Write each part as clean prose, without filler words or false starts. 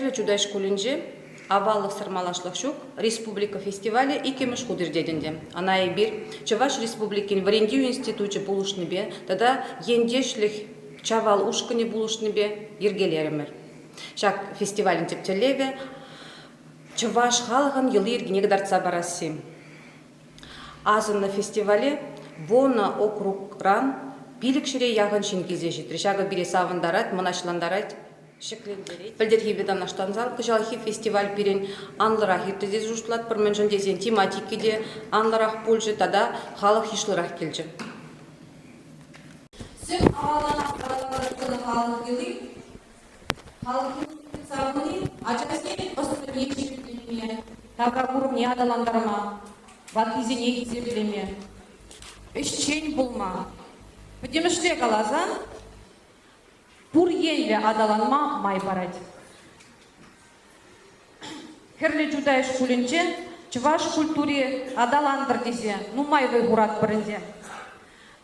Хӗрлӗ Чутай шкулӗнче Аваллӑхсӑр малашлӑх ҫук республика фестивалӗ иккӗмӗш хут иртет ӗнтӗ. Ӑна эпир Чӑваш Республикин вӗрентӳ институчӗ пулӑшнипе тата ентешлӗх Чавал ушкӑнӗ пулӑшнипе йӗркелерӗмӗр. Ҫак фестивалӗн тӗп тӗллевӗ чӑваш халӑхӑн йӑли-йӗркине кӑтартса парасси. Асӑннӑ фестивале Бона округран 500-е яхӑн ҫын килсе ҫитрӗ. Ҫакӑ пире савӑнтарать, мӑнаҫлантарать, ҫӗклентерет. Пӗлтӗрхипе танлаштарсан кӑҫалхи фестиваль пирӗн анлӑрах иртрӗ тесе шутлатпӑр, мӗншӗн тесен тематики те анлӑрах пулчӗ тата халӑх йышлӑрах килчӗ. Сӗм авалланах аталаннӑ халӑх йӑли Халӑх савӑнни ачасен ӑс-тӑнне ҫирӗплетме, тавракурӑмне аталантарма, ваттисене хисеплеме, ӗҫчен пулма, пӗтӗмӗшле каласан, пур енлӗ аталанма май парать. Хӗрлӗ Чутай шкулӗнче чӑваш культури аталантӑр тесе нумай вӑй хуратпӑр ӗнтӗ.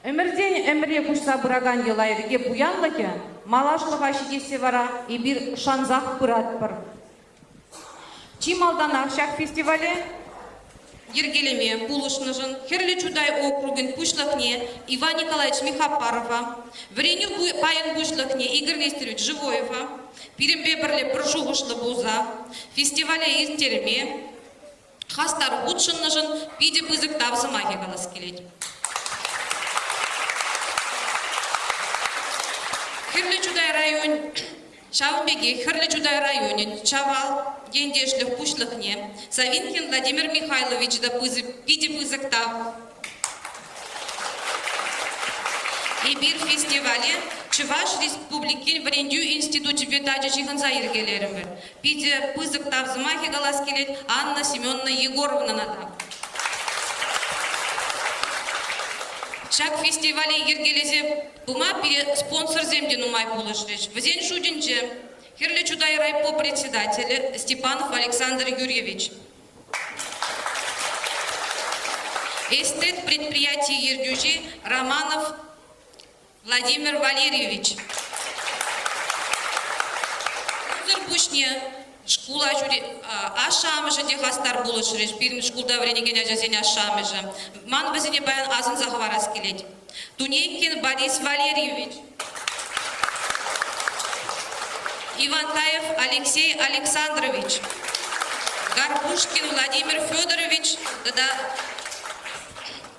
Ӗмӗртен ӗмӗре куҫса пыракан йӑла-йӗрке пуянлӑхӗ малашлӑха ҫитессе вара эпир шансах пыратпӑр. Чи малтанах ҫак фестивале йӗркелеме пулӑшнӑшӑн Хӗрлӗ Чутай округӗн пуҫлӑхне Иван Николаевич Михопарова, вӗренӳ пайӗн пуҫлӑхне Игорь Нестерович Живоева пирӗнпе пӗрле пӗр шухӑшлӑ пулса фестивале ирттерме хастар хутшӑннӑшӑн питӗ пысӑк тав сӑмахӗ калас килет. Хӗрлӗ Чутай район Ҫавӑн пекех Хӗрлӗ Чутай районӗн Чавал ентешлӗх пуҫлӑхне Савинкин Владимир Михайловича та пысӑк, питӗ пысӑк тав. Эпир фестивале Чӑваш Республикин вӗрентӳ институчӗпе тачӑ ҫыхӑнса йӗркелерӗмӗр. Питӗ пысӑк тав сӑмахӗ калас килет Анна Семеновна Егоровнана та. Ҫак фестивале йӗркелесе Пыма пире спонсорсем те нумай пулӑшрӗҫ. Вӗсен шутӗнче Хӗрлӗ Чутай райпо председателӗ Степанов Александр Юрьевич, Эстет предприяти ертӳҫи Романов Владимир Валерьевич. Унсӑр пуҫне Шкула ашшӗ-амӑшӗ те хастар пулӑшрӗҫ, пирӗн шкулта вӗренекен ачасен ашшӗ-амӑшӗ. Ман вӗсене паян асӑнса хӑварас килет. Тунейкин Борис Валерьевич, Ивантаев Алексей Александрович, Горбушкин Владимир Федорович тата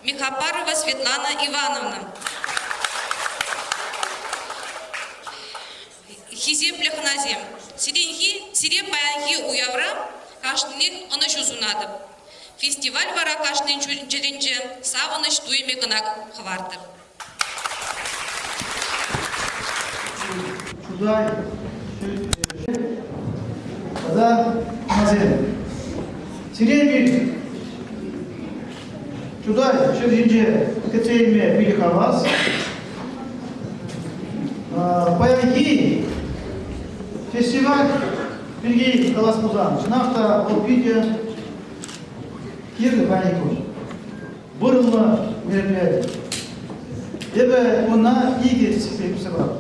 Михопарова Светлана Ивановна. Хисеплӗ хӑнасем, сиренхи, сире паянхи уявра кашнинех ӑнӑҫу сунатӑп. Фестиваль вара кашнин чун-чӗринче савӑнӑҫ туйӑмӗ кӑна хӑвартӑр. Чутай тата хӑнасем. Сире эпир Чутай ҫӗр ҫинче кӗтсе илме питӗ хавас. Паянхи фестиваль пирки калас пулсан, чӑнах та вӑл питӗ кирлӗ паянхи кун. Вырӑнлӑ мероприяти. Эпӗ куна икӗ сиксе паратӑп.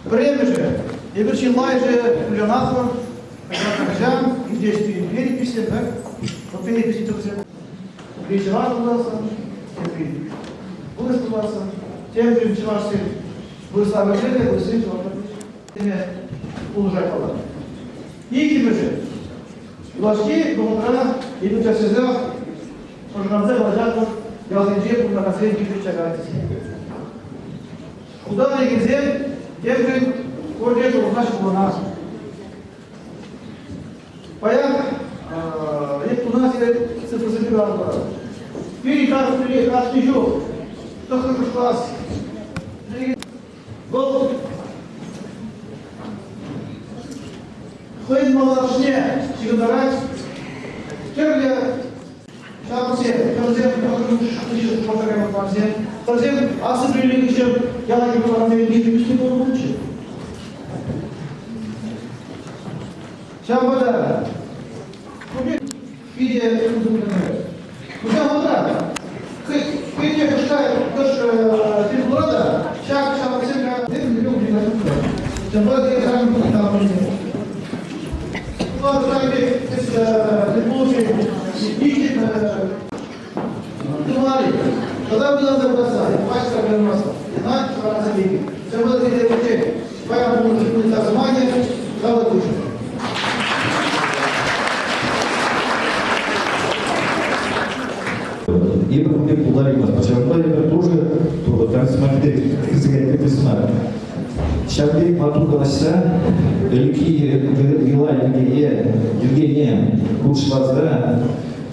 Пӗрремӗшӗ, эпир чылайӑшӗ кулянатпӑр, кӑҫал иртеҫ переписьсем, так? Вот переписьсем Тепри чӑваш пуласӑн, тепри вырӑс пуласӑн, темшӗн чӑвашсем вырӑсла пӗлсе те вырӑссем чӑвашла пӗлсе пулӑшать паллах. Иккӗмӗшӗ, юлашки вӑхӑтра эпир час-часах пӑшӑрханса калаҫатпӑр, ялсенче пурӑнакансен йышӗ чакать тесе. Шкулта вӗренекенсем темшӗн пурте шухӑша пурӑнас. Паян эп куна сире цифрӑсемпе калама паратӑп. Пирӗн кашни, кашни ҫул тӑххӑрмӗш класс вӑл хӑйӗн малашне ҫыхӑнтарать тӗрлӗ ҫамрӑксем, хӗрсем, хыҫҫӑн шухӑшлакансем, хӗрсем аслӑ пӗлӳ хыҫҫӑн яла килсе йышӗ ӳснӗ пулнӑччӗ. Ҫавӑнпа та питӗ усӑллӑ. Куҫа вӑхӑтра хӑйне кӑшта кӑш тӗл пулра та ҫак ҫамрӑксем ҫавӑнпа та вылянса пырасса, пач та каламастӑп. Ӑна чӑвашсем пек. Ҫавӑнпа та сире паян пулнӑ сӑмахӗ халӑх пуҫӗ. Эпир кун пек пултараймастпӑр. Ҫавӑнпа эпир тоже харизматик мар. Ҫав пек маттур калаҫса ӗлӗкхи йӑла-йӗркене йӗркене хутшласа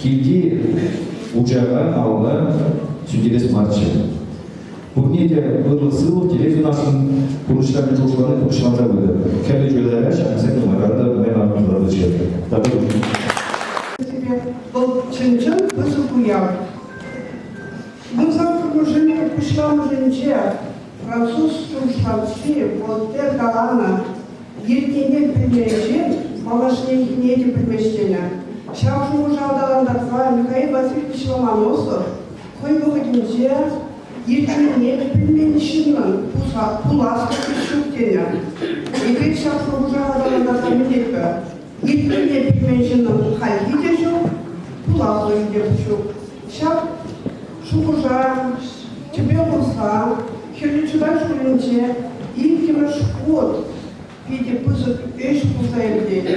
килти вучаха алла сӳнтерес марччӗ. Пурне те ырлӑх-сывлӑх, телей сунасшӑн, пурнӑҫра мӗн шухӑшлани пурнӑҫланса пытӑр. Хӗрлӗ Чутайра ҫакӑнсем нумайран та нумай мар тӑчӗ. Тата Вӑл чӑн-чӑн пысӑк уяв. Вунсаккӑрмӗш ӗмӗр пуҫламӑшӗнче француз шухӑшлавҫи Вольтер каланӑ иртнине пӗлмен ҫын малашнехине те пӗлмест тенӗ. Ҫав шухӑша аталантарса Михаил Васильевич Ломоносов хӑй вӑхӑтӗнче иртнине пӗлмен ҫыннӑн пуласлӑхӗ ҫук тенӗ. Эпир ҫак шухӑша аталантарса мӗн Иртнине пӗлмен ҫыннӑн хальхи те ҫук, пуласлӑхӗ те ҫук. Ҫак шухӑша тӗпе хурса Хӗрлӗ Чутай шкулӗнче иккӗмӗш хут питӗ пысӑк ӗҫ пулса иртет.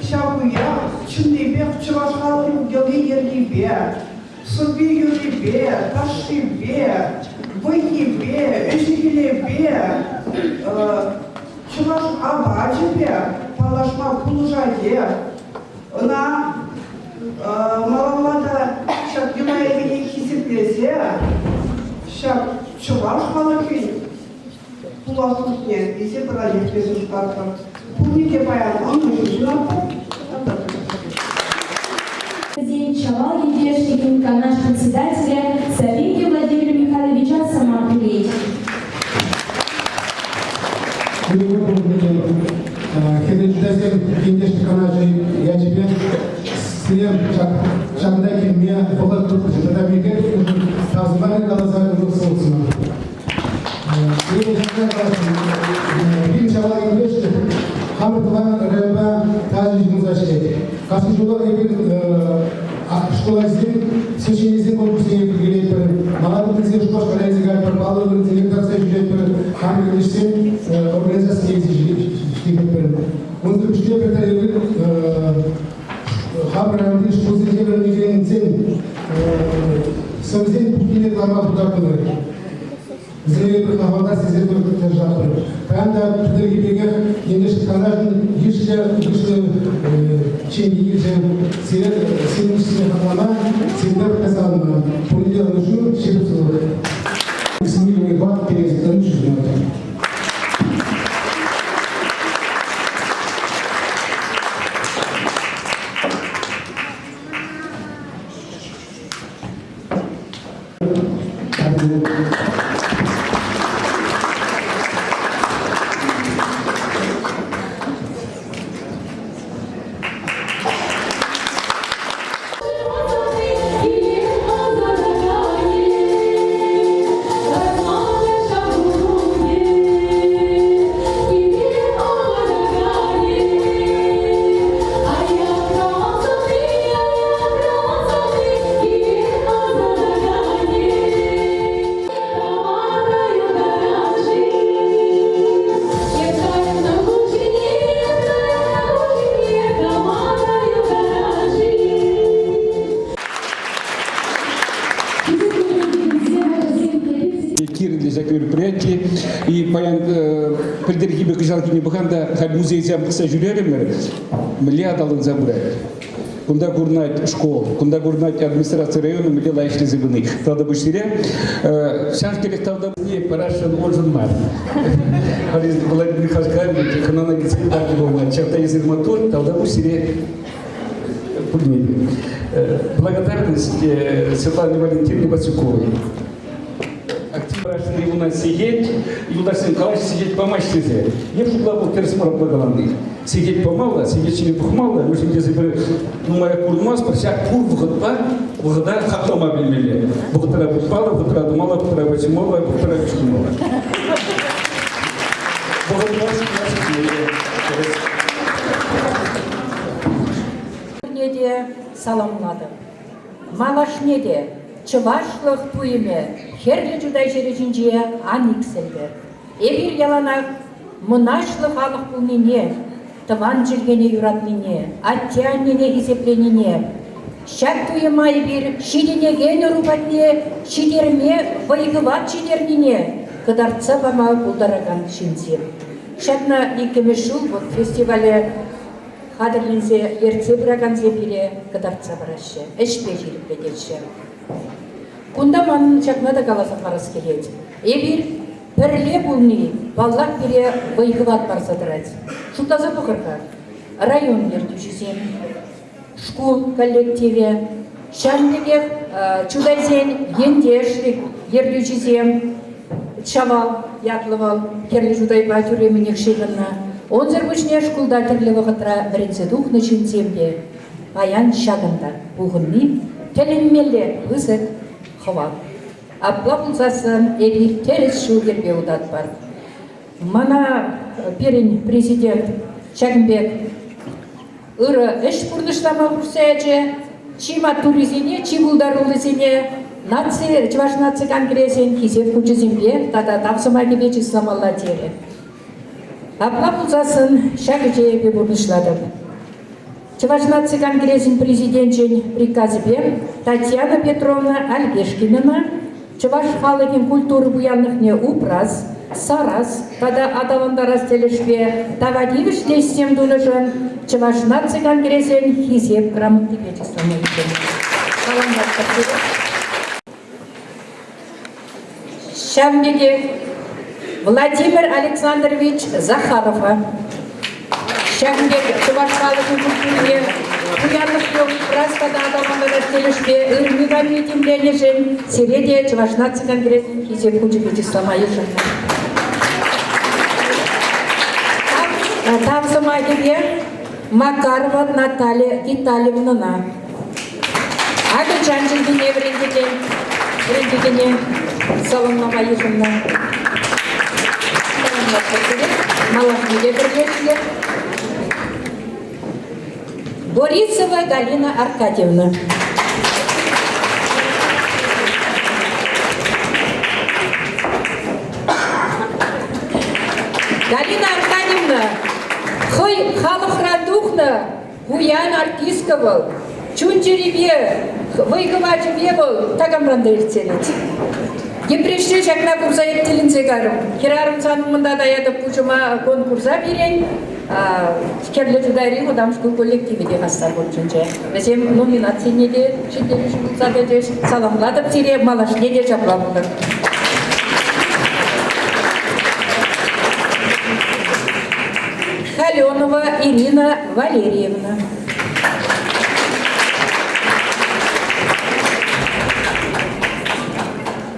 Ҫак уяв чӑннипех чӑваш халӑхӗн йӑли-йӗркипе, сӑвви-юррипе, ташшипе, вӑййипе, ӗҫӗ-хӗлӗпе, чӑваш апачӗпе паллашма пулӑшатех. Ӑна малалла та ҫак йӑла-йӗркене хисеплесе ҫак чӑваш халӑхӗн пуласлӑхне илсе пыратех тесе шутлатпӑр. Пурне те паян ӑнӑҫу сунатпӑр. Вӗсен Чавал ентешлӗхӗн канаш председателӗ Савелий Владимир Михайловича сӑмах кӳрет. Хӗрӗнчисем ентешлӗх канашӗ ячӗпе сире ҫакӑнта килме вӑхӑт тупрӗҫ тата михел тав каласа ырӑ суннӑ. Пирӗн Чавал ентешлӗх хамӑр тӑван районпа тачӑ ҫыхӑнса ӗҫлет. Кашни ҫулах эпир шкул ачисем сочиненисен конкурсне йӗркелетпӗр, мала тухнисем Шупашкара илсе каятпӑр, паллӑ вырӑнсене кӑтартса ҫӳретпӗр, хамӑр ӗҫсен организацине илсе ҫитетпӗр. Унсӑр пуҫне пӗр эпир хамӑр районти шкулсенче вӗренекенсен сӑвӑсен пуххине кӑларма пултартӑмӑр. Вӗсене эпир хавхалантарас тесе тӑрӑшатпӑр. Паян та пӗлтӗрхи пекех ентеш канашӗн йышлӑ йышлӑ ҫемйи килчӗ. Сире сирӗн ӗҫсене хаклама, сирӗнпе пӗрле савӑнма. Пурне те ӑнӑҫу, ҫирӗп сывлӑх. Иксӗлми вӑйпа пересӗртен шутланать. Кирлӗ ҫак мероприяти. И паян пӗлтӗрхипе кӑҫалхине пӑхан та халь музейсем пӑхса ҫӳрерӗмӗр. Мӗнле аталанса пырать. Кунта курӑнать школ, кунта курӑнать администраци районӗ мӗнле лайӑх ӗҫлесе пыни. Тавтапуҫ сире. Ҫав тӗлех тавтапуҫне парасшӑн уншӑн мар. Владимир Михайлович хӑнана килсен парти пулман. Ҫав та эсир маттур, тавтапуҫ сире пурне те. Благодарность Светлане Валентиновне Васюковой. Актив у нас сехет, юлташсем калаҫ, сехет памасть тесе. Эп шутлап вӑл тӗрӗс мар калани. Сехет памалла, сехет ҫине пӑхмалла, мӗншӗн тесе пӗр нумаях курмастпӑр, ҫак пур вӑхӑтпа вӑхӑта хаклама пӗлмелле. Вӑхӑтра путмалла, вӑхӑтра тумалла, вӑхӑтра почемалла, вӑхӑтра куҫмалла. Вӑхӑтра Пурне те саламлатӑп. Малашне те чӑвашлӑх туйӑмӗ. Хӗрлӗ Чутай ҫӗрӗ ҫинче ан иксӗлтӗр. Эпир яланах мӑнаҫлӑ халӑх пулнине, тӑван чӗлхене юратнине, атте-аннене хисепленине, ҫак туйӑма эпир ҫитӗнекен ӑру патне ҫитерме вӑй-хӑват ҫитернине кӑтартса пама пултаракан ҫынсем. Ҫакна иккӗмӗш ҫул вӑл фестивале хатӗрленсе ертсе пыракансем пире кӑтартса параҫҫӗ, ӗҫпе ҫирӗплетеҫҫӗ. Кунта манӑн ҫакна та каласа парас килет. Эпир пӗрле пулни, паллах, пире вӑй-хӑват парса тӑрать. Шутласа пӑхӑр-ха, район ертӳҫисем, шкул коллективӗ, ҫавӑн пекех Чутайсен ентешлӗх ертӳҫисем, Ҫавал ятлӑ вӑл, Хӗрлӗ Чутайпа тӳрремӗнех ҫыхӑннӑ. Унсӑр пуҫне шкулта тӗрлӗ вӑхӑтра вӗренсе тухнӑ ҫынсем те паян ҫакӑнта пухӑнни тӗлӗнмелле пысӑк хӑват. Апла пулсассӑн эпир тӗрӗс ҫул-йӗрпе утатпӑр. Мана пирӗн президент ҫакӑн пек ырӑ ӗҫ пурнӑҫлама хушса ячӗ. Чи маттуррисене, чи пултаруллисене наци, Чӑваш наци конгресӗн Хисеп хучӗсемпе тата тав сӑмахӗпе чысламалла терӗ. Апла пулсассӑн ҫак ӗҫе эпӗ пурнӑҫлатӑп. Чӑваш наци конгресӗн президенчӗн приказӗпе Татьяна Петровна Альгешкинӑна чӑваш халӑхӗн культура пуянлӑхне упрас, сарас тата аталантарас тӗлӗшпе тава тивӗҫлӗ ӗҫсем тунӑшӑн Чӑваш наци конгресӗн Хисеп грамотипе чыслама йышӑннӑ. Саламлатпӑр сире. Ҫавӑн пекех Владимир Александрович Захарова ҫакӑн пек чӑваш халӑхӗн культурине пуянлӑхне упрас тата аталантарас тӗлӗшпе ырми-канми тимленӗшӗн сире те Чӑваш наци конгресӗн Хисеп хучӗпе чыслама йышӑннӑ. Тав сӑмахӗпе Макарова Наталья Витальевнӑна. Акӑлчан чӗлхине вӗрентекен вӗрентекене саламлама йышӑннӑ. Малашне те пӗрле ӗҫлер. Борисова Галина Аркадьевна. Галина Аркадьевна хӑй халӑхран тухнӑ Пуян артистка вӑл. Чун-чӗрипе, вӑй-хӑвачӗпе вӑл такамран та ирттерет. Йӗпреҫре ҫакна курса эп тӗлӗнсе карӑм. Хӗрарӑм сан умӑнта таятӑп пуҫӑма конкурса пирӗн Хӗрлӗ Чутайри вӑтам шкул коллективӗ те хастар хутшӑнчӗ. Вӗсем номинацине те ҫӗнтерӳҫӗ пулса тӑчӗҫ. Саламлатӑп сире, малашне те ҫапла пултӑр. Каленова Ирина Валерьевна.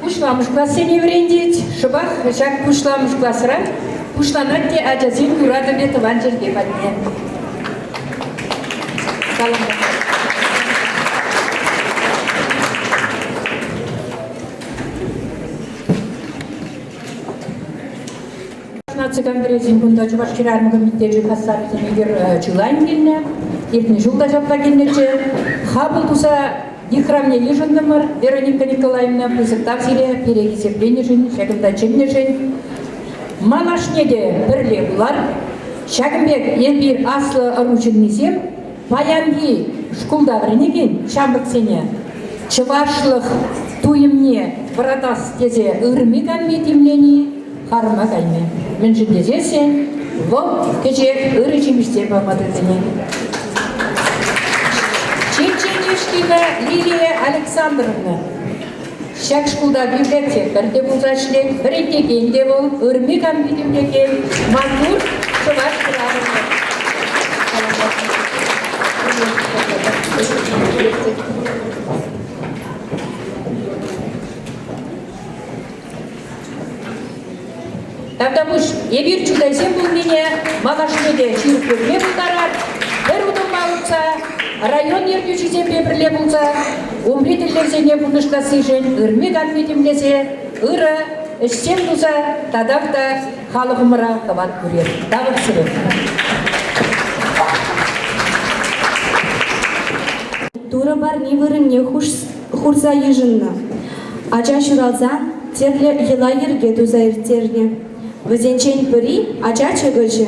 Пуҫламӑш классене вӗрентет. Шӑпах ҫак пуҫламӑш класра пуҫланать те ачасен юратӑвӗ тӑван чӗлхе патне. Саламлатӑп. Наци конгресӗн кунта Чӑваш хӗрарӑм комитечӗ хастарӗсем эпир чылайӑн килнӗ. Иртнӗ ҫул та ҫапла килнӗччӗ. Хапӑл туса йыхравне йышӑнтӑмӑр. Вероника Николаевна, пысӑк тав сире пире хисепленӗшӗн, ҫакӑнта чӗннӗшӗн. Малашне те пӗрле пулар. Ҫакӑн пек эпир аслӑ ӑру ҫыннисем паянхи шкулта вӗренекен ҫамрӑксене чӑвашлӑх туйӑмне вӑратас тесе ырми-канми тимлени харама каймӗ. Мӗншӗн тесессӗн вӑл кӗҫех ырӑ ҫимӗҫсем пама тытӑнӗ. Чеченешкина Лилия Александровна ҫак шкулта библиотекарь те пулса ӗҫлет, вӗрентекен те вӑл, ырми-канми тимлекен маттур чӑваш хӗрарӑмӗ. Тавтапуҫ, эпир чутайсем пулнине малашне те ҫирӗплетме пултарар. Пӗр утӑмпа утса, район ертӳҫисемпе пӗрле пулса умри тӗллевсене пурнӑҫлассишӗн ырми-канми тимлесе ырӑ ӗҫсем туса татах та халӑхӑмӑра хӑват кӳрер. Тавах сире. Турӑ парни вырӑнне хурса йышӑннӑ. Ача ҫуралсан. тӗрлӗ йӑла-йӗрке туса ирттернӗ. Вӗсенчен пӗри ача чӑкӑчӗ.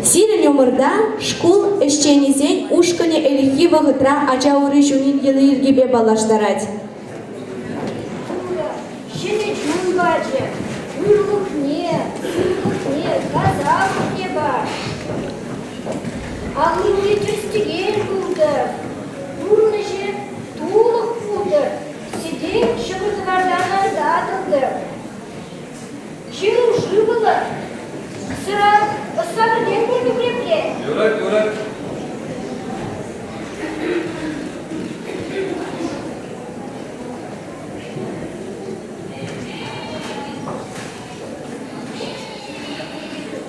Сирӗн умӑрта шкул ӗҫченӗсен ушкӑнӗ ӗлӗкхи вӑхӑтра ача ури ҫунин йӑли-йӗркипе паллаштарать. Ҫӗнӗ чун пачӗ, ырлӑхне, сывлӑхне, тасалӑхне пар. Аллине тӗс-тӗкел пултӑр, пурнӑҫӗ тулӑх пултӑр, сӗтел ҫӑкӑр-тӑвартан ан татӑлтӑр. Ҫыру шывлӑ, сӑра ӑсса пӗтернӗ кӗпрепре. Юрать, юрать.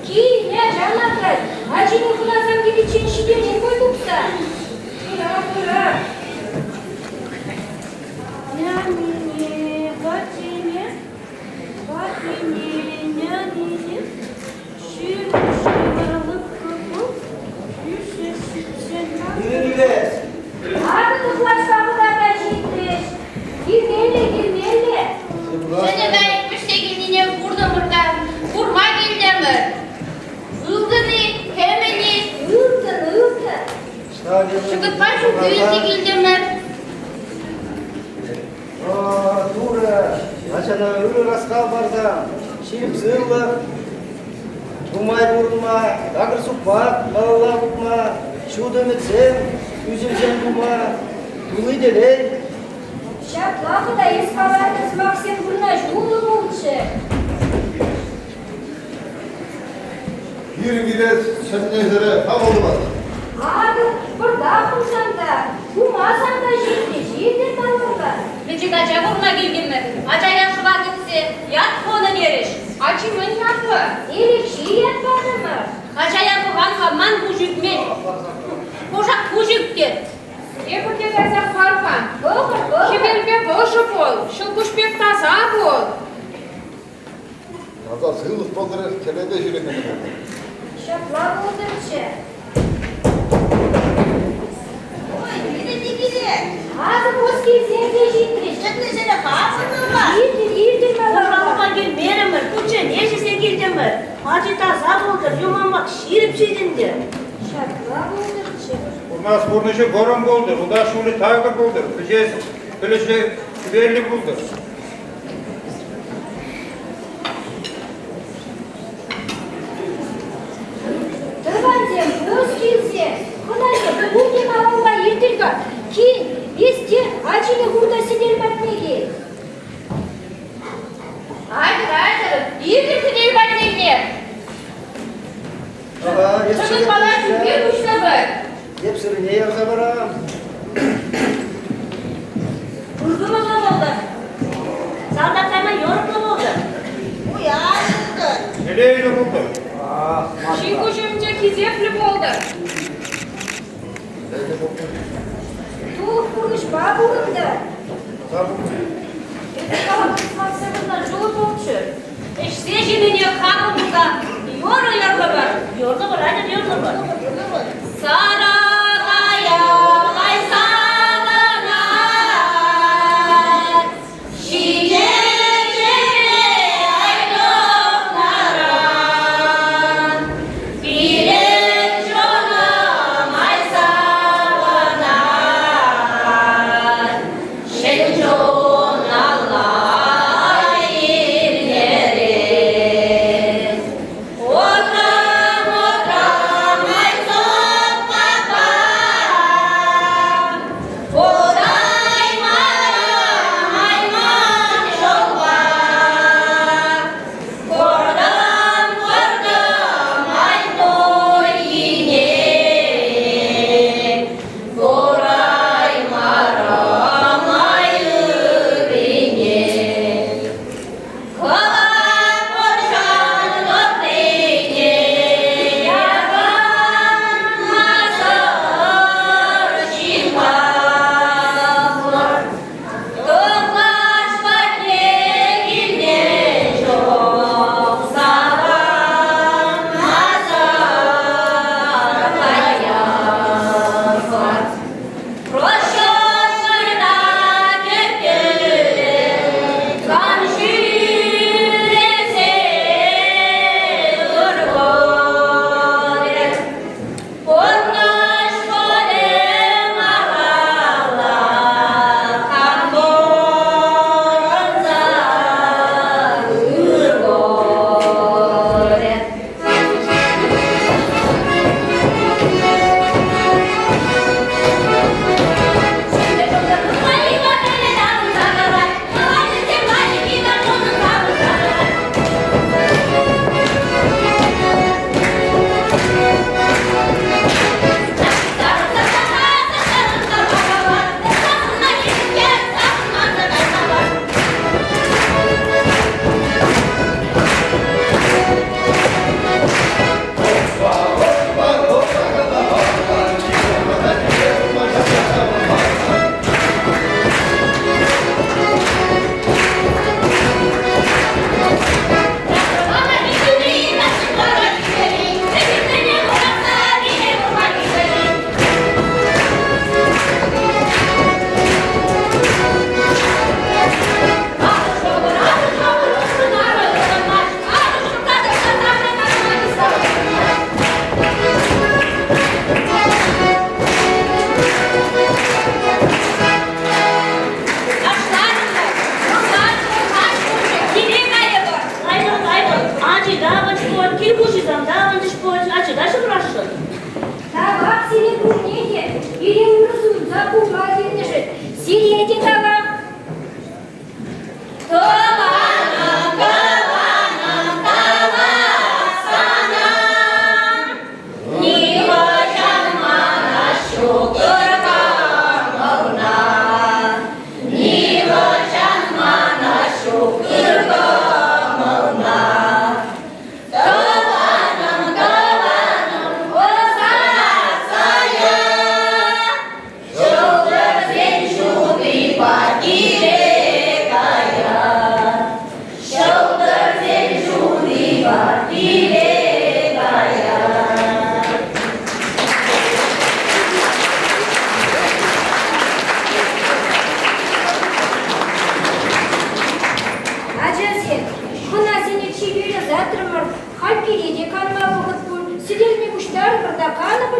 Килне ача лартрать, ачине хӑнасем киличчен ҫитерет пуль тупса. Пыра, пыра. Нянине, ватине, ватине, нянине, ҫыру ҫывӑр лӑпкӑ пул, ӳсӗр ҫитсен Акӑ тӑхлачпа вӑтанса ҫитрӗҫ. Килмелле, килмелле. Ҫӗнӗ кайӑк вӗҫсе килнине куртӑмӑр та курма килтӗмӗр. Ылтӑн-и, кӗмӗл-и? Ылтӑн, ылтӑн. Чӑкӑтпа ҫу илсе килтӗмӗр. Турӑ, ачана ырӑ раскал парса, ҫирӗп сывлӑх, нумай пурӑнма, такӑр сукмак малалла утма, ҫутӑ ӗмӗтсем, ӳсӗмсем тума, тулли телей. Ҫапла та эс каланӑ сӑмахсем вырнаҫуллӑ пулчӗ. Пирӗн килес ҫӗнӗ ҫӗре хапӑл Акӑ, пӑртак пулсан та, кумасан та ҫитнӗ, ҫитӗ малалла. Пӗчӗк ача курма килтӗмӗр. Ача яшӑва кӗтсе ят хунӑ терӗҫ. Ачи мӗн ятлӑ? Элекҫи ят патӑмӑр. Ача япӑхан-ха ман куҫ ӳкмен. Кушак куҫ ӳктӗр. Эпӗ те кайса пар-ха. Пӑхӑр, пӑхӑр. Хӗвелпе ӑшӑ пул, ҫӑлкуҫ пек таса пул. Таса сывлӑх пултӑр, телейпе ҫӳреме пултӑр. Ҫапла пултӑрччӗ. Ой, киле те киле. Акӑ пус килсем те ҫитрӗҫ. Чӗннисене хасӑнӑр-ха. Илтӗр, илтӗр малалла. Пушанма килмерӗмӗр, кучченеҫ илсе килтӗмӗр. Ачи таса пултӑр, юманлӑх ҫирӗп ҫитӗнтӗр. Ҫапла пултӑрччӗ. Пурнас пурнӑҫӗ вӑрӑм пултӑр, унта ҫулӗ такӑр пултӑр, пӗҫес пӗлӗшӗ хӗвеллӗ пултӑр. Тӑвансем, пус килсе, хӑнасем пурте малалла иртӗр-ха. Кил, эс те ачине хурта сӗтел патне кил. Айтӑр, айтӑр, иртӗр сӗтел патнелле. Чӑнӑн пала ҫӳпе пуҫлӑпӑр. Эп сырне ярса парам. Ыркӑмӑллӑ пултӑр. Салтак кайма юрӑхлӑ пултӑр. Уяр пултӑр. Телейлӗ пултӑр. Ҫын куҫӗнче хисеплӗ пултӑр. Тулӑх пурнӑҫпа пурӑнтӑр. Ӗҫсе ҫинине хапӑл туса юрӑ юрлӑпӑр. Юрлӑпӑр, атьӑр юрлӑпӑр. Сара кая кайса ҫине-ҫине ай тухнӑран, пире чунӑм ай савӑнать. Ҫӗн чуналла илнӗрен. Утрам, утрам, ай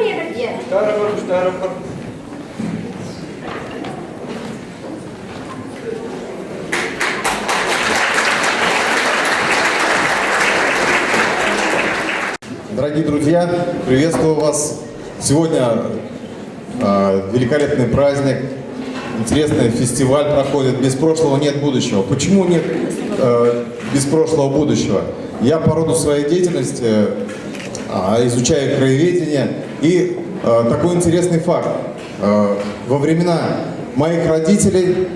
эпир те. Пуҫтарӑпӑр, пуҫтарӑпӑр. Дорогие друзья, приветствую вас. Сегодня великолепный праздник, интересный фестиваль проходит. Без прошлого нет будущего. Почему нет без прошлого будущего? Я по роду своей деятельности изучаю краеведение. И такой интересный факт. Во времена моих родителей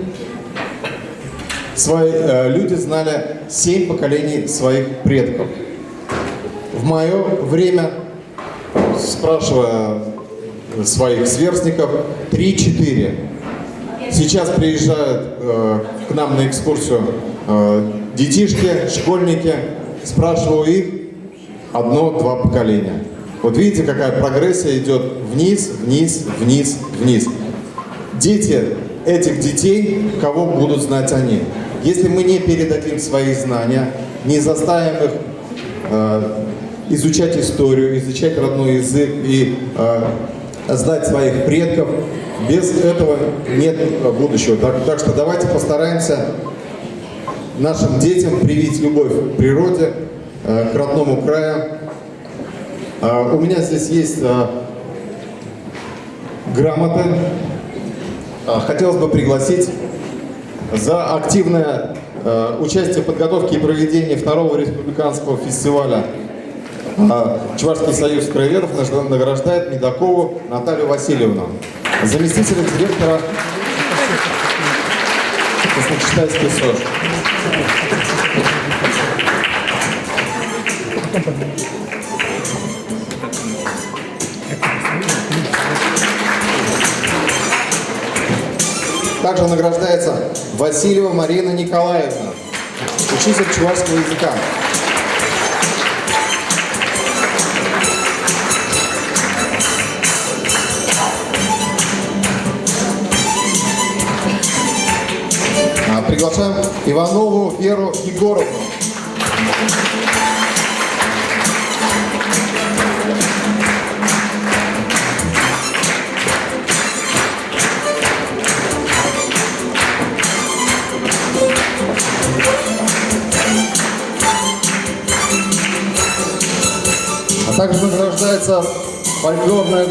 свои люди знали семь поколений своих предков. В мое время, спрашивая своих сверстников, 3-4. Сейчас приезжают к нам на экскурсию детишки, школьники, спрашиваю их одно-два поколения. Вот видите, какая прогрессия идет вниз, вниз, вниз, вниз. Дети этих детей, кого будут знать они? Если мы не передадим свои знания, не заставим их изучать историю, изучать родной язык и знать своих предков, без этого нет будущего. Так что давайте постараемся нашим детям привить любовь к природе, к родному краю. У меня здесь есть грамоты. Хотелось бы пригласить за активное участие в подготовке и проведении второго республиканского фестиваля Чувашский союз краеведов награждает Медакову Наталью Васильевну, заместителя директора Красночитайской СОЖ. Также награждается Васильева Марина Николаевна, учитель чувашского языка. Приглашаем Иванову Веру Егоровну. А также награждается фольклорная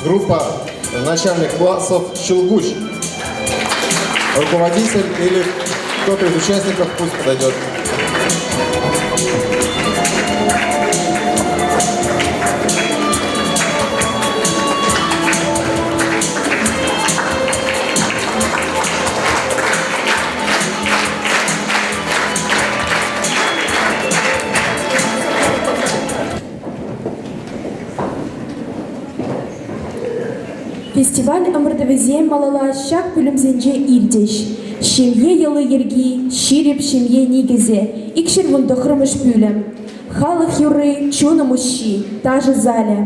группа начальных классов «Щелгуч». Руководитель или кто-то из участников пусть подойдет. Фестиваль ӑмӑртӑвӗсем малалла ҫак пӳлӗмсенче иртӗҫ. Ҫемье йӑли-йӗрки, ҫирӗп ҫемье никӗсӗ, 219-мӗш пӳлӗм. Халӑх юрри, чунӑм уҫҫи, ташӑ залӗ.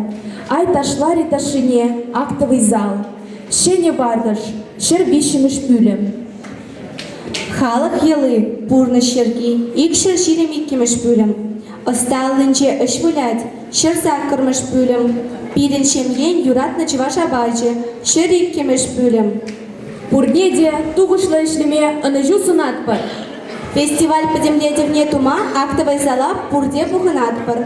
Ай ташларӗ ташшине актовый зал. Ҫӗнӗ варкӑш, 103-мӗш пӳлӗм. Халӑх йӑли, пурнӑҫ йӗрки, 222-мӗш пӳлӗм. Ӑста аллинче ӗҫ вылять, 108-мӗш пӳлӗм. Пирӗн ҫемьен юратнӑ чӑваш апачӗ, 102-мӗш пӳлӗм. Пурне те тухӑҫлӑ ӗҫлеме ӑнӑҫу сунатпӑр. Фестиваль пӗтӗмлетӗвне тума актовӑй зала пурте пухӑнатпӑр.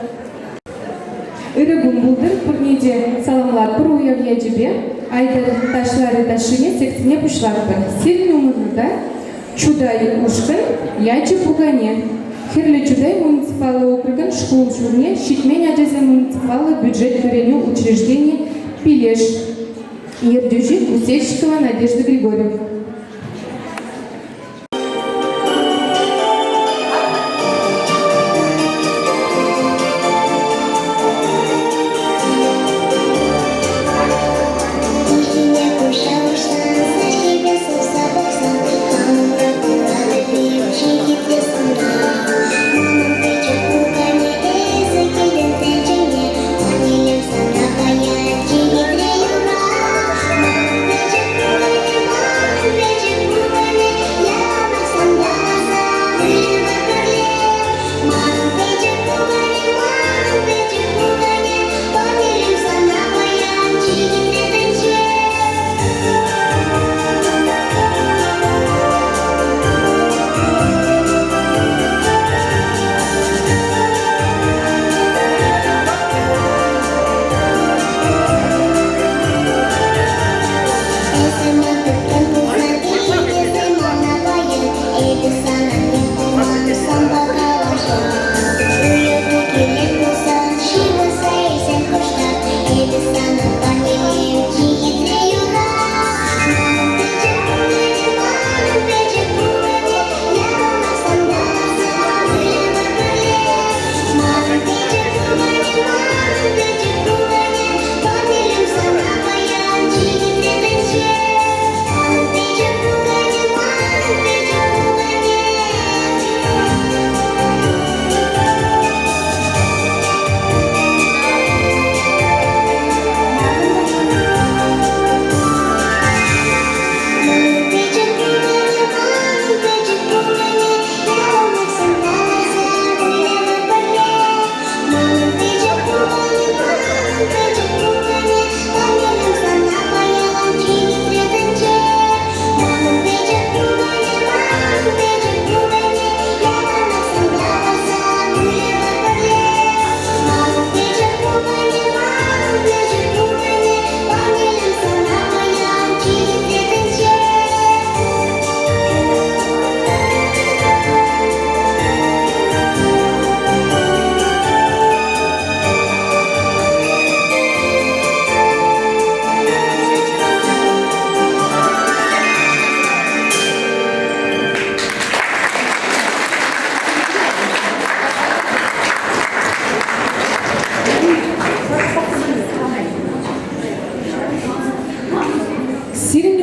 Ырӑ кун пултӑр, пурне те саламлатпӑр уяв ячӗпе. Айтӑр ташларӗ ташшине секцине пуҫлатпӑр. Сирӗн умӑрта Чутай ушкӑн, ячӗ пукане. Хӗрлӗ Чутай муниципаллӑ округӑн шкул ҫулне ҫитмен ачасен муниципаллӑ бюджет вӗренӳ учрежденийӗ Пилеш. Ертӳҫи Кусечкова Надежда Григорьевна.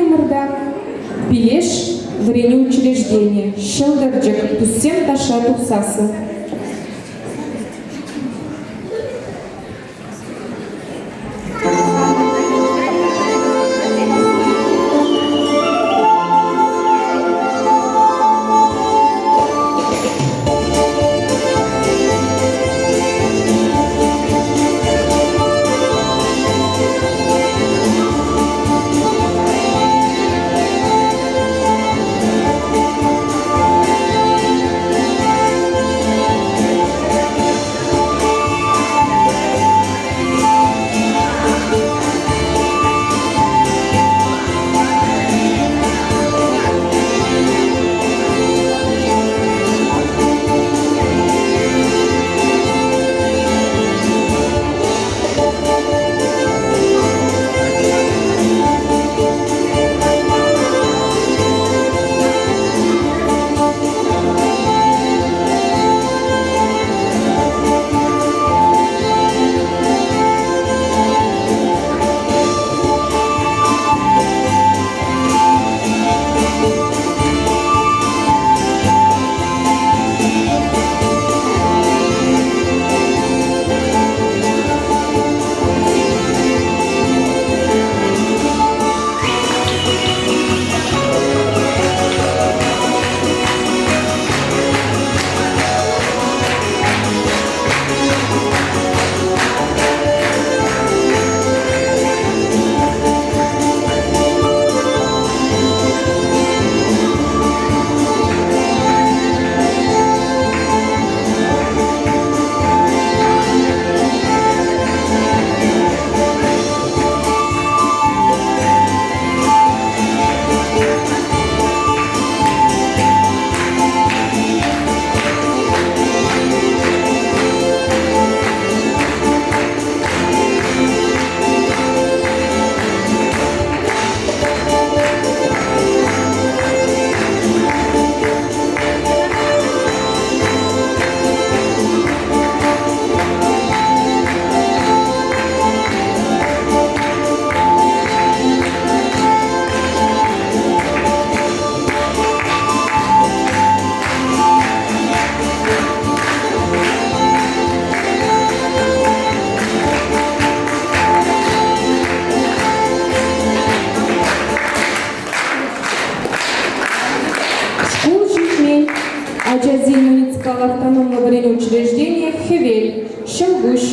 умӑрта Пилеш вӗренӳ учрежденийӗ, Ҫӑлтӑрчӑк туссем ташша тухсассӑн. Шкул ҫитмен ачасен муниципаллӑ автономлӑ вӗренӳ учрежденийӗ Хӗвел, Ҫӑлкуҫ.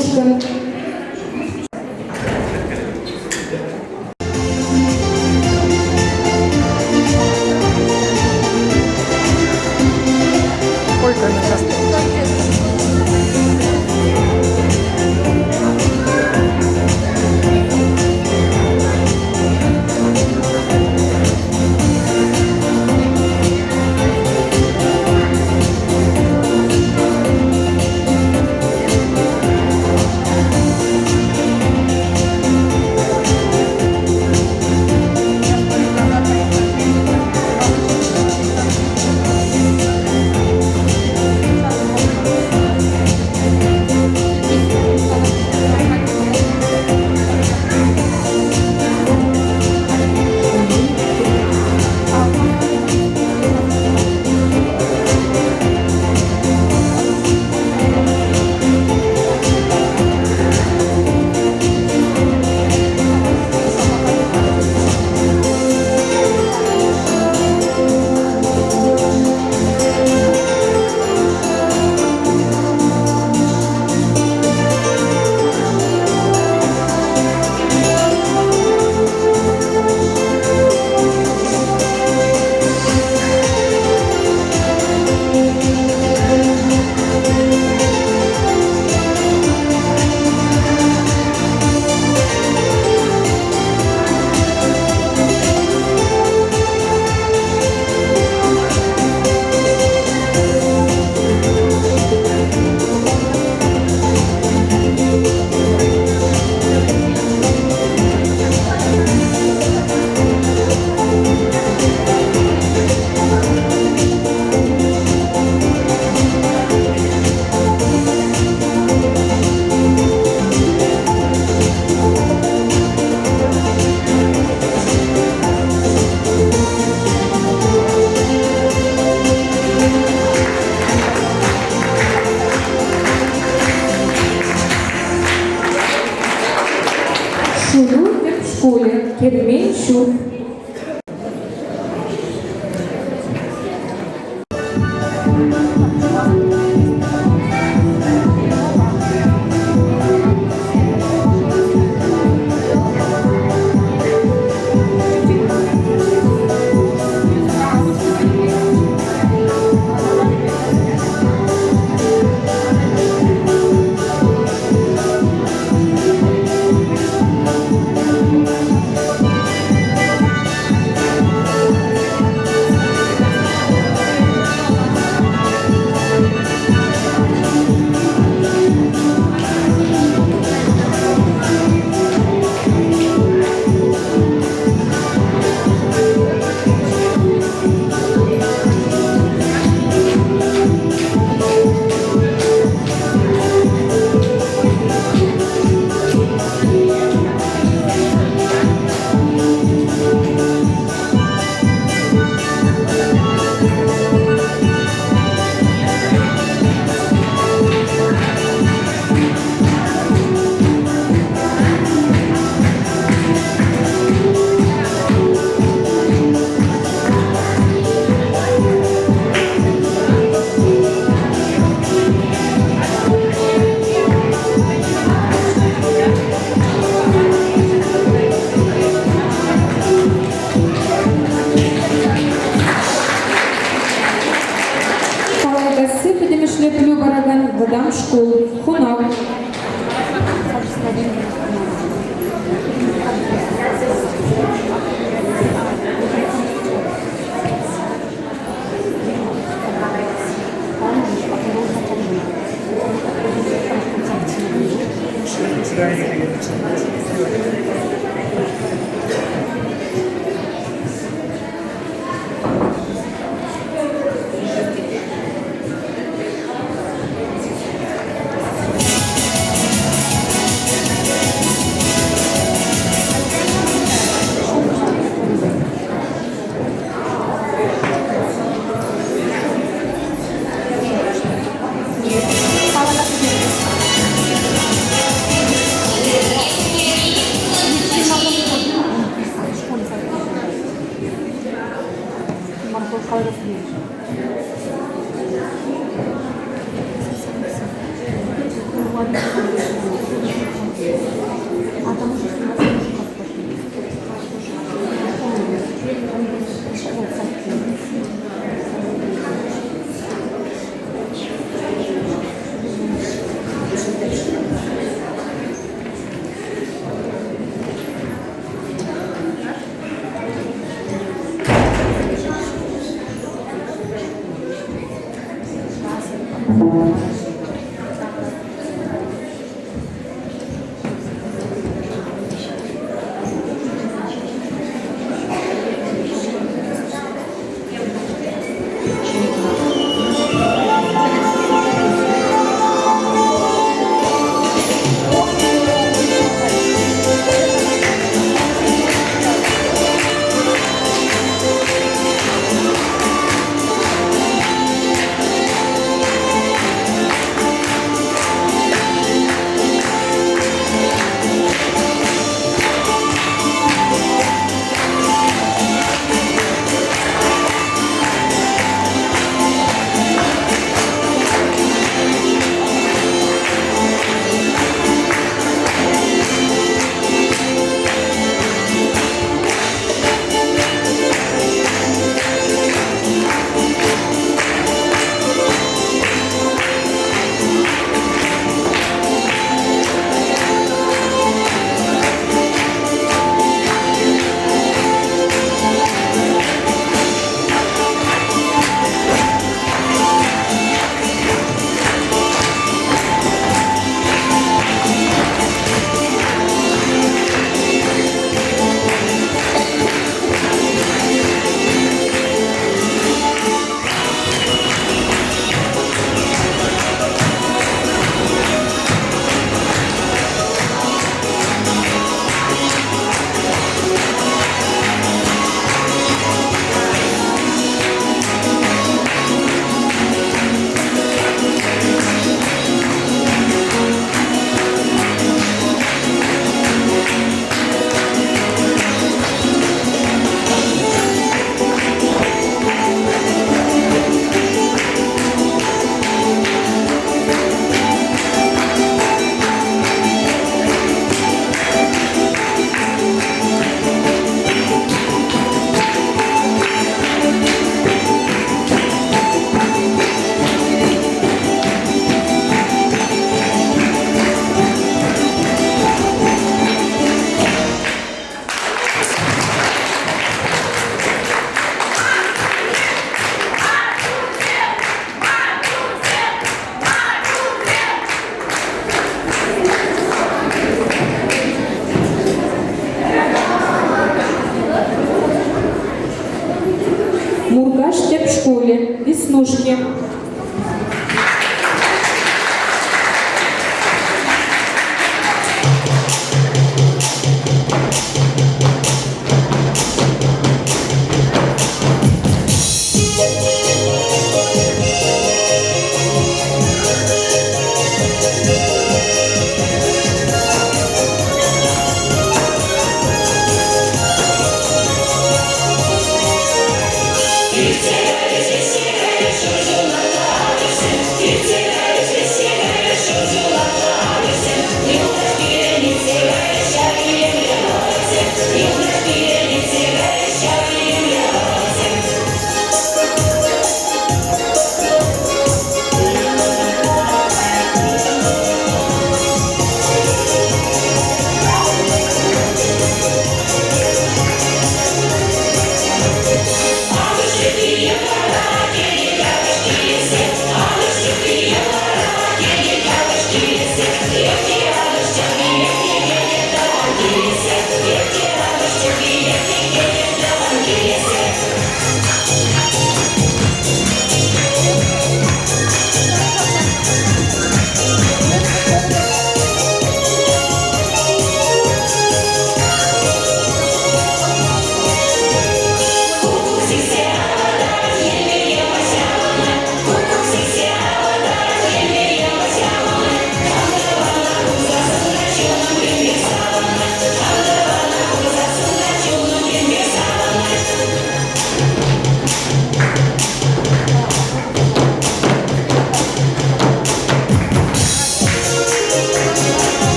ушкӑн. Шуру тӗп шкулӗ, Кермен ҫурт. Калайкасси пӗтӗмӗшле пӗлӳ паракан вӑтам шкул, Хунав. «Веснушки».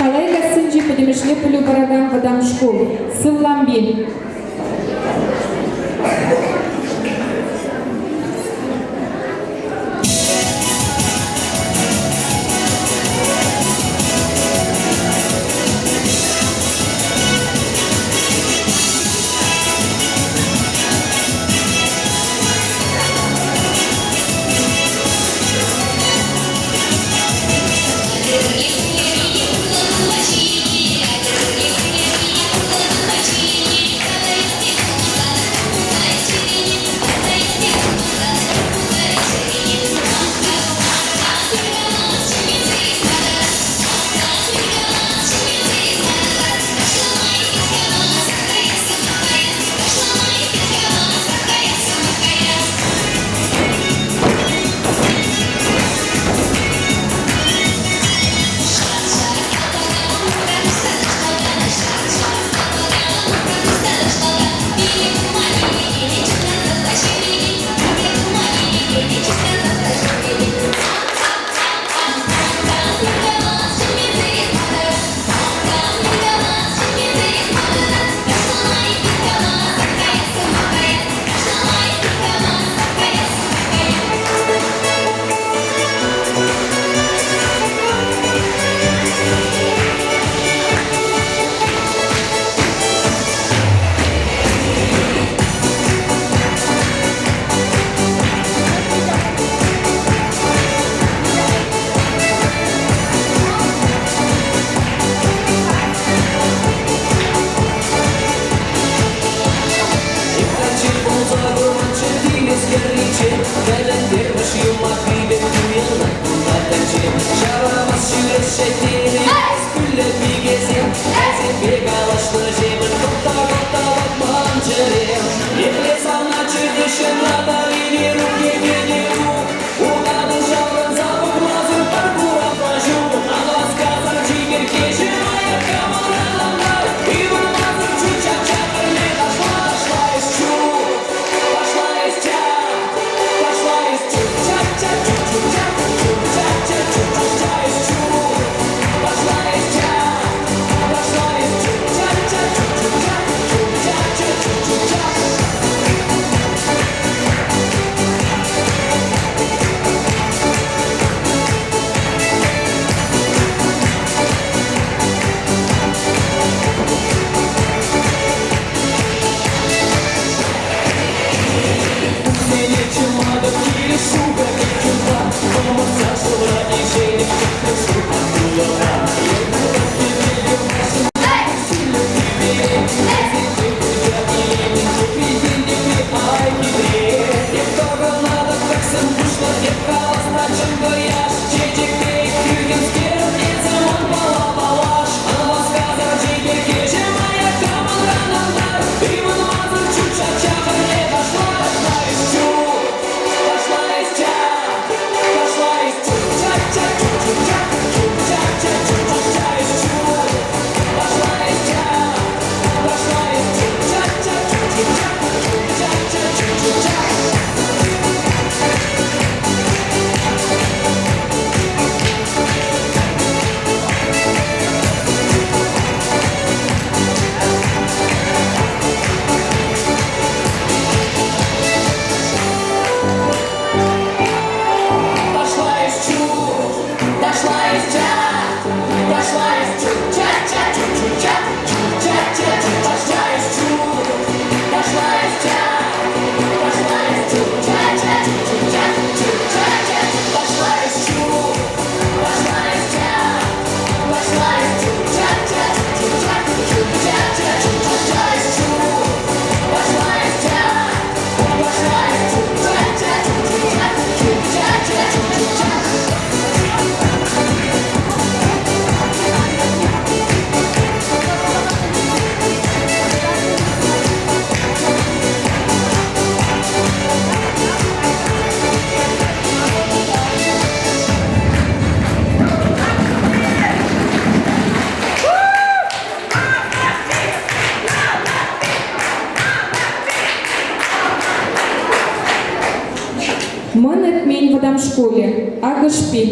Калайкассинчи пӗтӗмӗшле пӗлӳ паракан вӑтам шкул. Сывлампи. Ен вӑтам шкулӗ, Акӑшпи.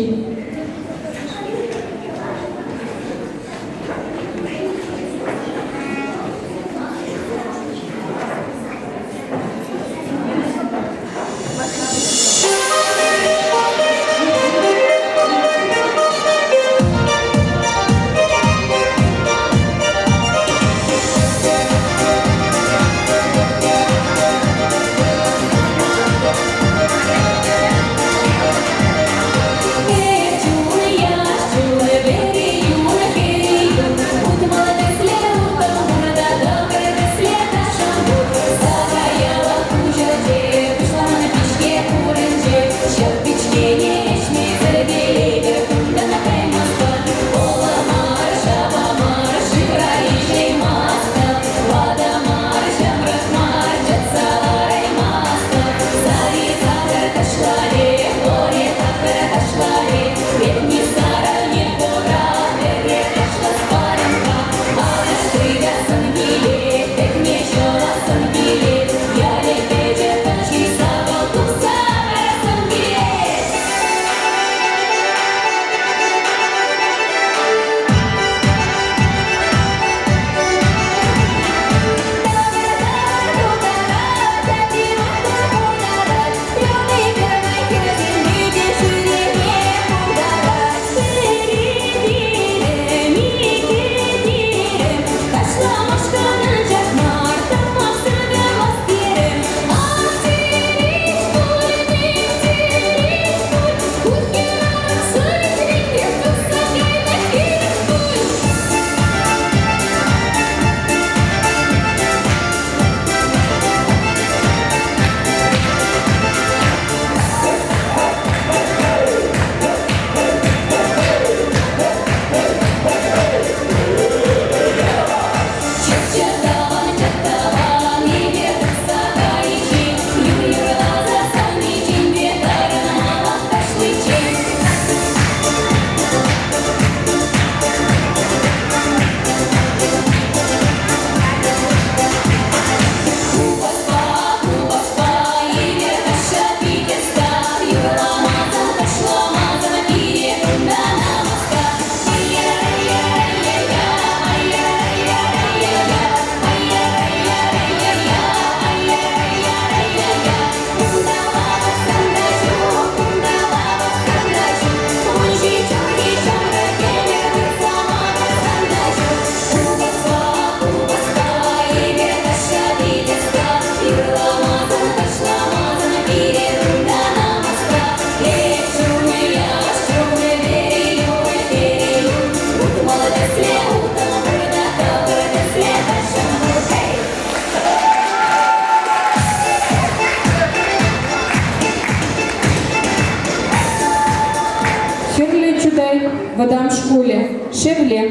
Хӗрлӗ Чутай вӑтам шкулӗ, Шевле.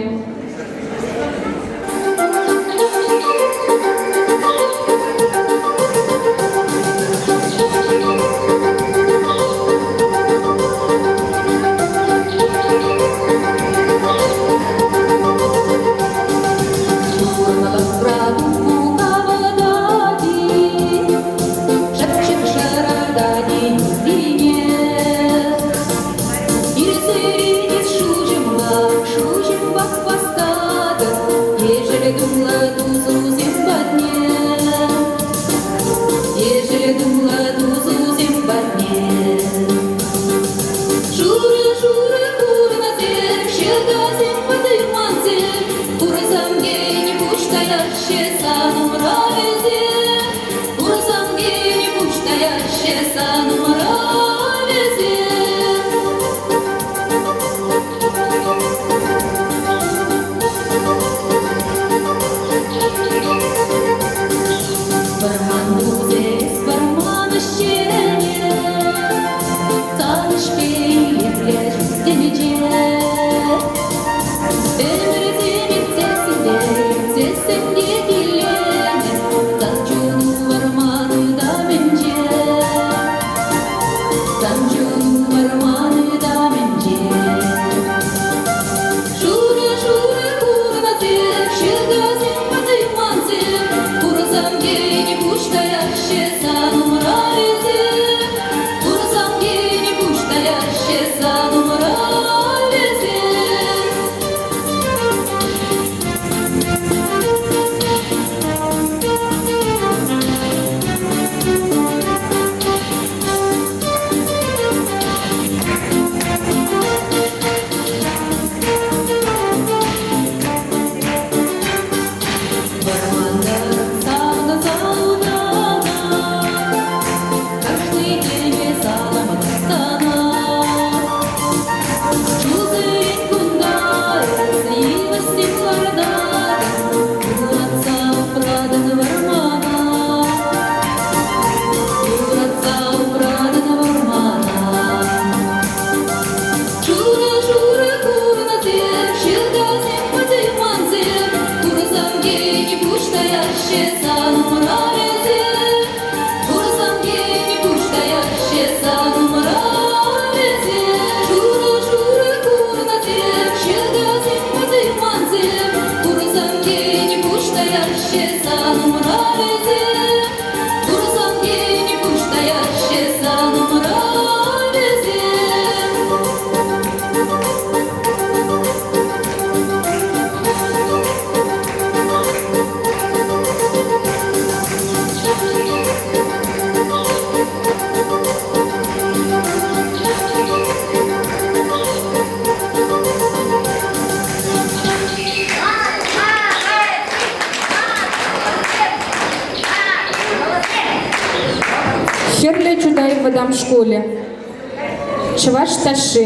таяҫҫӗ сан умра вӗсем. Курсан кин пуҫ таяҫҫӗ сан умра вӗсем. Шурӑ-шурӑ курнасем, ҫӑкасем, вӑрмансем. Курсан кин пуҫ таяҫҫӗ сан умра вӗсем. Курсан кин пуҫ таяҫҫӗ сан умра вӗсем. Хӗрлӗ Чутай вӑтам шкулӗ. Чӑваш ташши.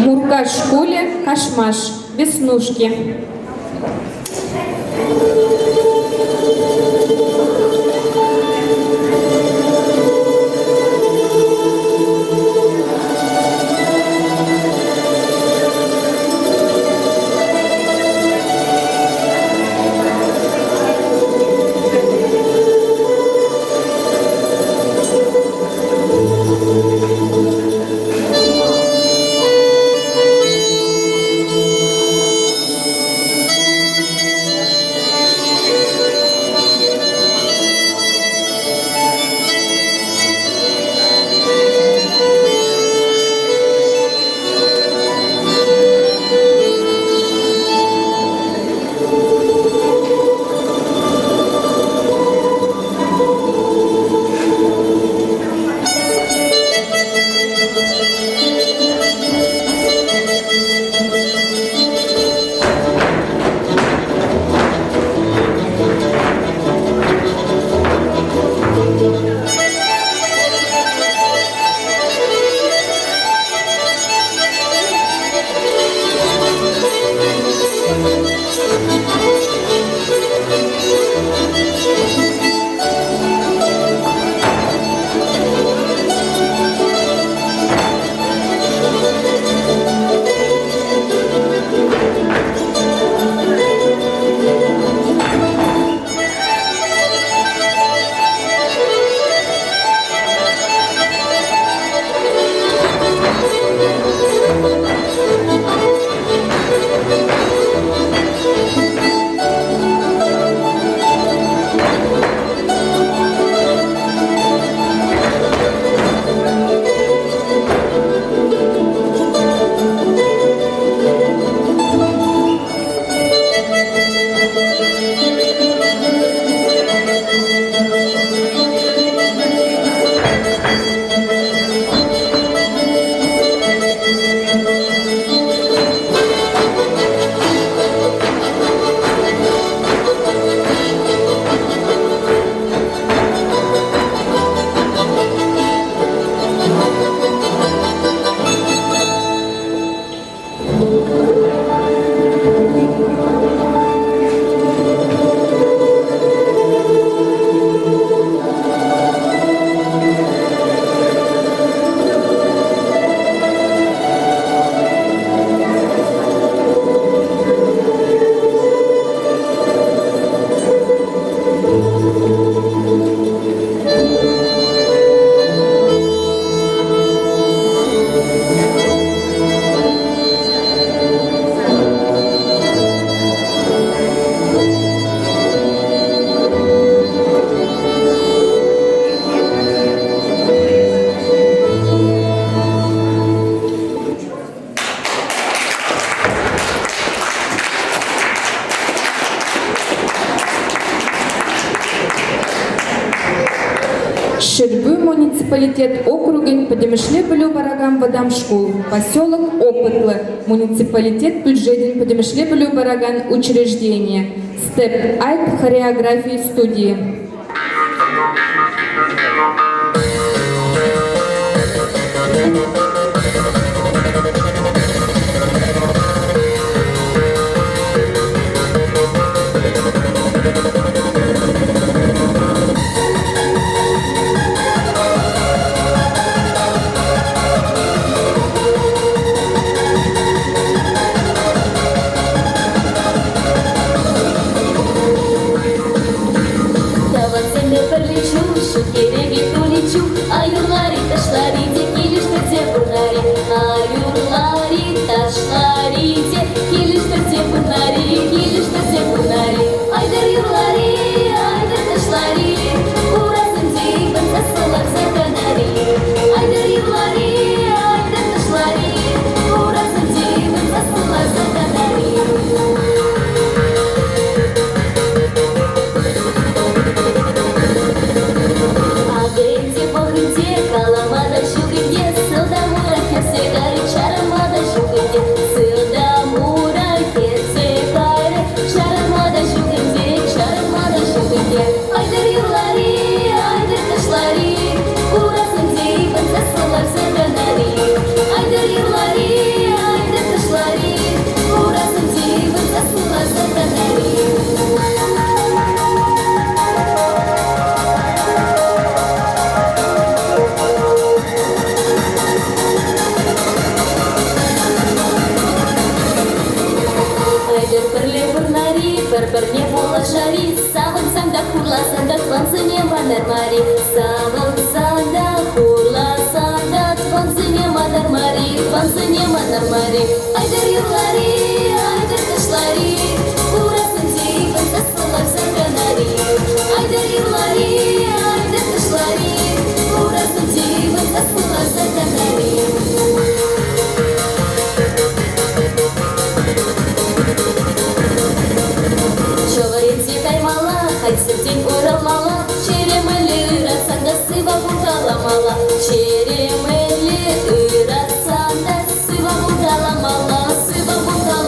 Муркаш шкулӗ, Кашмаш, Веснушки. Ҫӗрпӳ муниципалитет округӗн пӗтӗмӗшле пӗлӳ паракан вӑтам шкул, поселок Опытлӑ муниципалитет бюджетӗн пӗтӗмӗшле пӗлӳ паракан учрежденийӗ, Step Айт хореографи студийӗ. Тӑвансемпе пӗрле чух, ҫут кӗреке тули чух, ай юрлар-и, ташлар-и те, килӗштерсе пурнар-и, ай юрлар-и, ташлар-и те, килӗштерсе пурнар-и, килӗштерсе пурнар-и, айтӑр юрлар-и, айтӑр ташлар-и, урасем сыпӑнса сӑлӑхса канар-и, айтӑр юрлар-и, айтӑр ташлар-и, урасем сыпӑнса сӑлӑхса канар-и. Акӑ ӗнтӗ пӑх ӗнтӗ, калама та ҫук ӗнтӗ, сылтӑм ура хӗрсе кайрӗ, чарӑнма та ҫук ӗнтӗ, сылтӑм ура хӗрсе кайрӗ, чарӑнма та ҫук ӗнтӗ, чарӑнма та ҫук ӗнтӗ. Айтӑр юрлар-и, айтӑр ташлар-и, урасем сыпӑнса сӑлӑхса канар-и. Айтӑр юрлар-и, айтӑр ташлар-и, урасем сыпӑнса сӑлӑхса канар-и. Айтӑр пӗрле пурнар-и, пӗр-пӗрне пулӑшар-и, савӑнсан та хурласан та тӑвансене манар мар-и, савӑнсан та хурласан та тӑвансене манар мар-и, тӑвансене манар мар-и. Айтӑр юрлар-и, айтӑр ташлар-и, урасем сыпӑнса сӑлӑхса канар-и. Айтӑр юрлар-и, айтӑр ташлар-и, урасем сыпӑнса сӑлӑхса канар-и. Ҫӑвӑрӗнсе каймалла, халь сӗртен уйрӑлмалла, Черемӗлле ыратсан та сывӑ пулкаламалла. Черемӗлле ыратсан та сывӑ пулкаламалла, сывӑ пулкаламалла.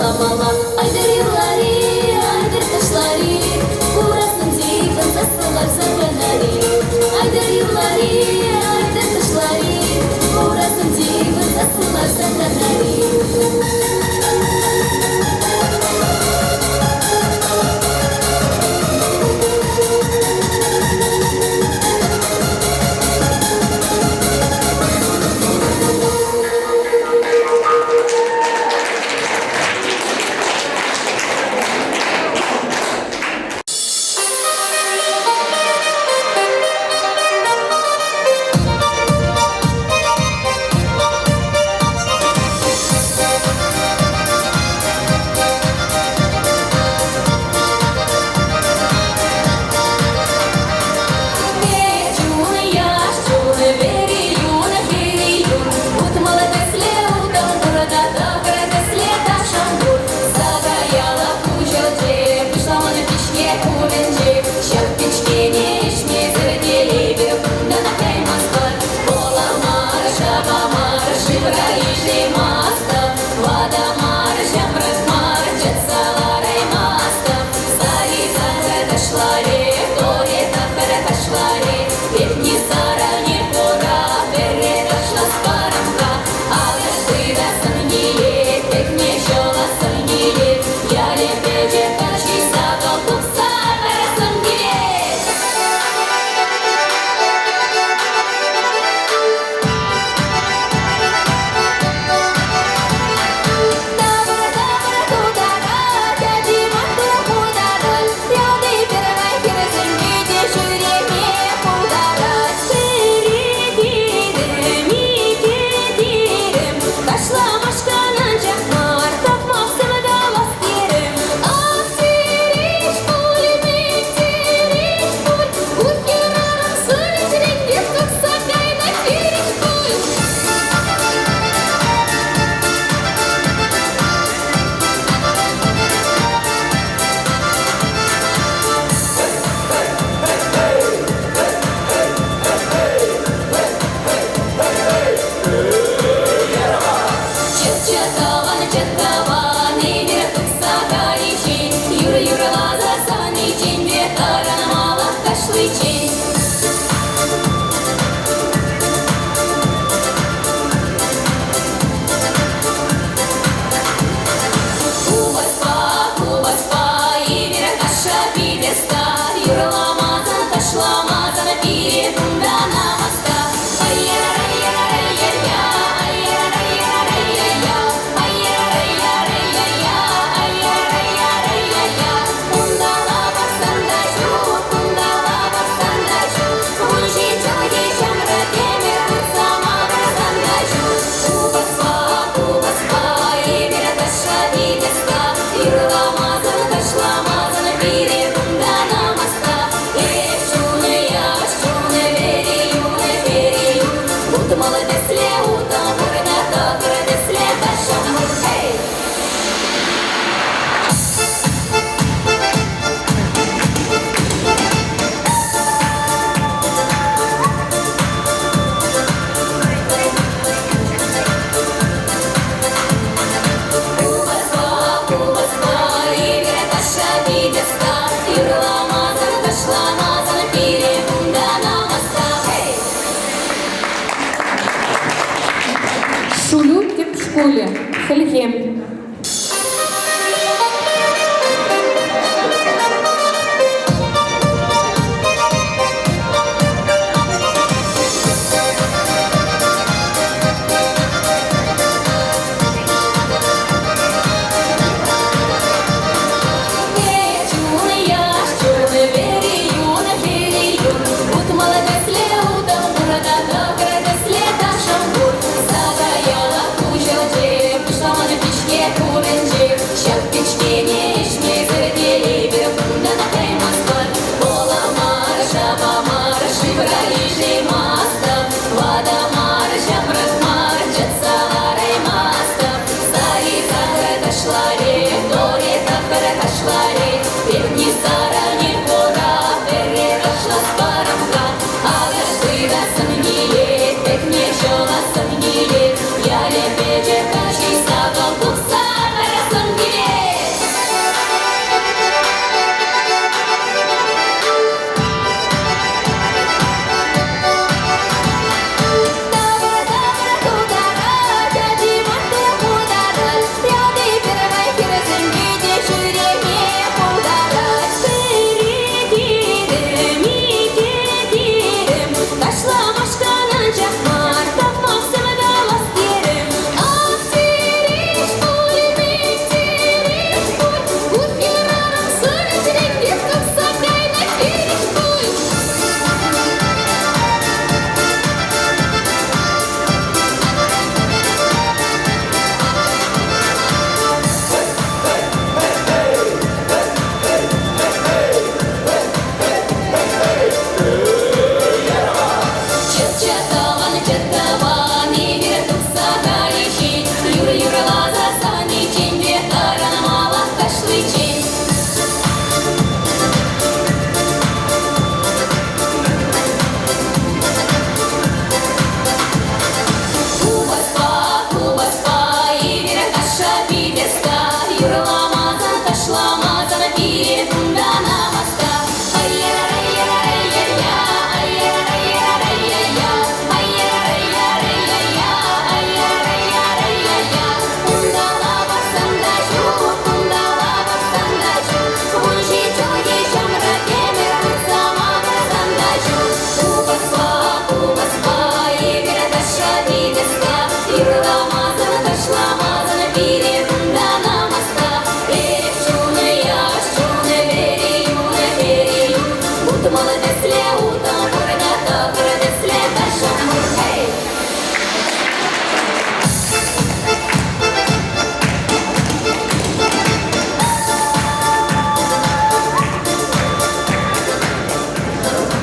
шкулӗ, Хӗлхем.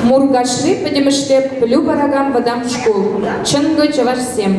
Муркашри пӗтӗмӗшле пӗлӳ паракан вӑтам шкул. Чӑнкӑ чӑвашсем.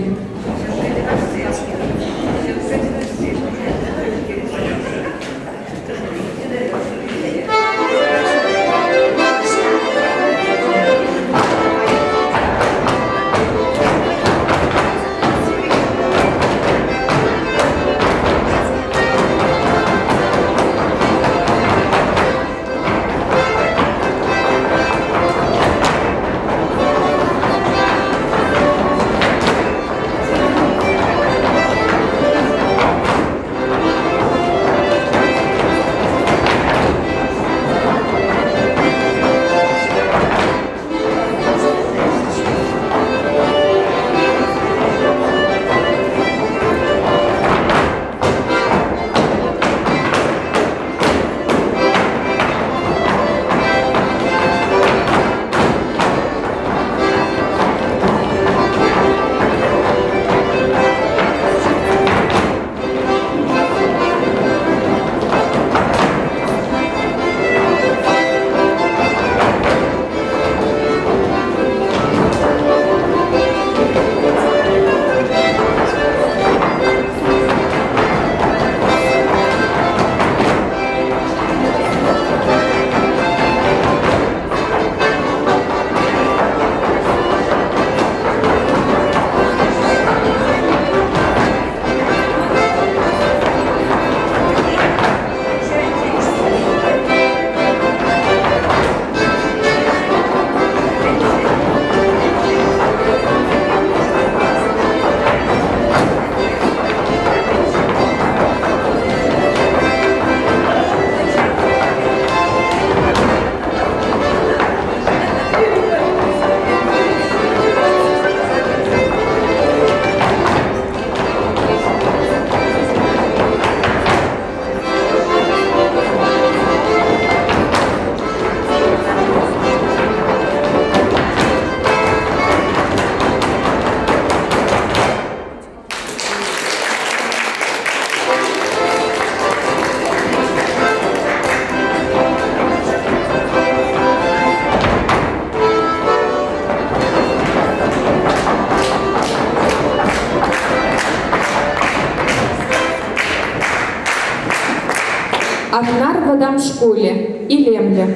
Атнар вӑтам шкулӗ, илемлӗ.